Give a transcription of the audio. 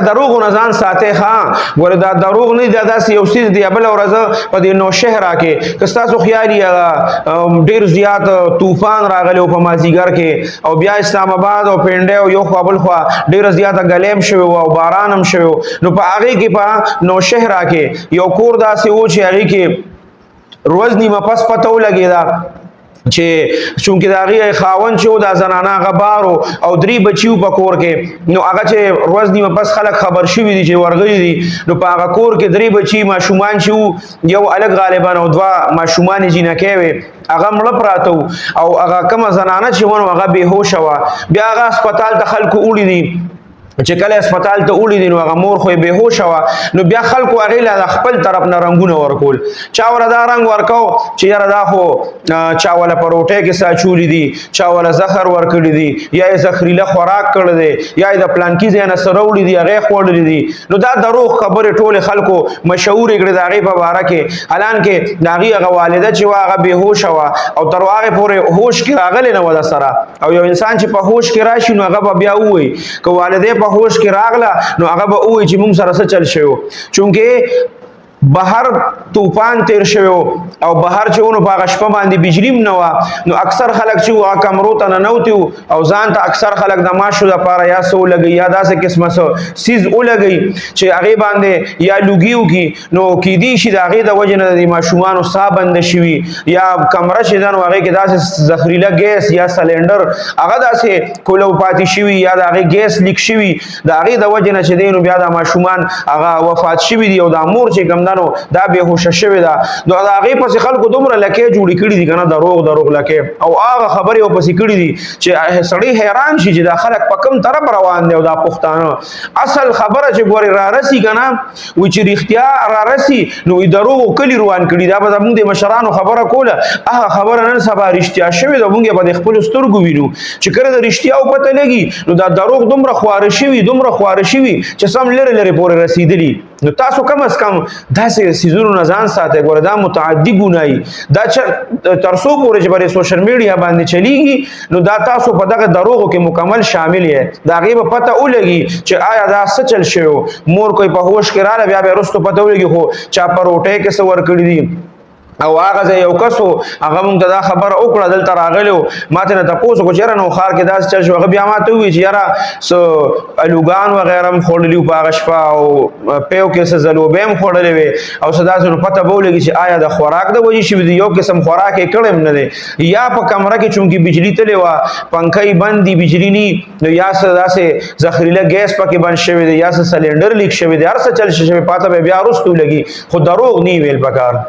دروغ نه ځان ساتي. ها ګوره، دا دروغ نه، دا داسې یو څیز دی. بل ورځ په دې نوشهره کې، که تاسو خیال یې، ډیر زیات طوفان راغلی په مازیګر کې او بیا اسلام آباد او پنډه او یو خوا بل خوا ډیر زیات غلیم شوی او باران هم شوی، نو په هغه کې په نوشهره کې یو کور داسې و چې هغه کې روز نیمه پس پته ولګیدا چې چونکه دا غي خاون چې دا زنانه غبارو او درې بچیو په کور کې، نو هغه چې روز نیمه پس خلک خبر شوی دي چې ورغلي دي، نو په هغه کور کې درې بچی ماشومان چې یو الګ غالبا او دوا ماشومان جنکې وي، هغه مړه پراته او هغه کومه زنانه چې ونه هغه بهوش وه. بیا هغه هسپتال ته خلکو وړي دي. چې کله هسپتال ته وړي دي، نو هغه مور خو بهوش وه، نو بیا خلکو هغې له د خپل طرف نه رنګونه ورکول. چا وله دا رنګ ورکاو چې یاره دا خو چا وله په روټۍ کې څه اچولي دي، چا وله زهر ورکړي دي، یا یې زهریله خوراک کړی دی، یا یې د پلانکي ځای نه څه راوړي دي، هغې خوړلي دي. نو دا دروغ خبرې ټولې خلکو مشهورې کړې د هغې په باره کې، حالانکه د هغې هغه والده چې وه هغه بېهوشه وه او تر هغې پورې هوش کې راغلې نه وه د سره. او یو انسان چې په هوش کې راشي، نو هغه به بیا ووایي. که والده په هوش کې راغله، نو هغه به ووایي چې موږ سره څه چل شوی، چونکه بهر طوفان تیر شوی او بهر چې ونو په هغه شپه باندې بجلی هم نه وه، نو اکثر خلک چې هغه کمرو ته ننوتي او ځان ته اکثر خلک د ماشو دپاره یا څه ولګوي یا داسې قسمه څه څیز ولګوي چې هغې باندې یا لوګي وکړي، نو کیدی شي د هغې د وجې نه د ماشومانو ساه بنده شوي، یا کمره چې ده نو هغې کې داسې زخریله ګیس یا سلینډر هغه داسې کولو پاتې شوي یا د هغې ګیس لیک شوي، د هغې د وجې نه چې دی نو بیا دا ماشومان هغه وفات شوي دي او دا مور چې کوم ده نو دا بېهوشه شوې ده. نو د هغې پسې خلکو دومره لکې جوړې کړي دي که نه، دروغ دروغ لکې او هغه خبرې ورپسې کړي دي چې سړی حیران شي چې دا خلک په کوم طرف روان دي. او دا پښتانه اصل خبره چې ګورې را رسي که نه وي، چې رښتیا را رسي، نو وي دروغو کلي روان کړي. دا به زموږ د مشرانو خبره کوله، هغه خبره نن سبا رښتیا شوې ده. موږ یې په د خپلو سترګو وینو چې کله د رښتیاو پته لګي، نو دا دروغ دومره خواره شوي، دومره خواره شوي چې سم لرې لرې پورې رسېدلي. نو تاسو کم از کم داسې څیزونو نه ځان ساتئ. ګوره، دا متعدي ګناه دا چې تر څو پورې چې پر سوشل میډیا باندې چلیږي، نو دا تاسو په دغه دروغو کې مکمل شامل یې. د هغې به پته ولګي چې آیا دا څه چل شوی، مور کوئی په هوش کې راله، بیا به وروسته پته ولګي خو چا په روټۍ کې څه ورکړي دي. او هغه ځای یو کس و، هغه مونږ ته دا خبره وکړه، دلته راغلی و، ما ته نه تپوس وکړو چې یاره نو ښار کې داسې چل شو. هغه بیا ما ته وویل چې یاره څه الوګان وغیره هم خوړلي وو په هغه شپه او پیو کې څه ځلوبې هم خوړلې وې او څه داسې. نو پته به ولګي چې آیا د خوراک د وجې شوي دي، یو قسم خوراک یې کړی هم نه دی، یا په کمره کې چونکې بجلي تللې وه، پنکه یې بند دي، بجلي نی، نو یا څه داسې زخریله ګیس پکې بند شوی دی، یا څه سلینډر لیک شوی دی، هر څه چل شوی، پته به بیا وروسته ولګي، خو دروغ نه ویل پکار.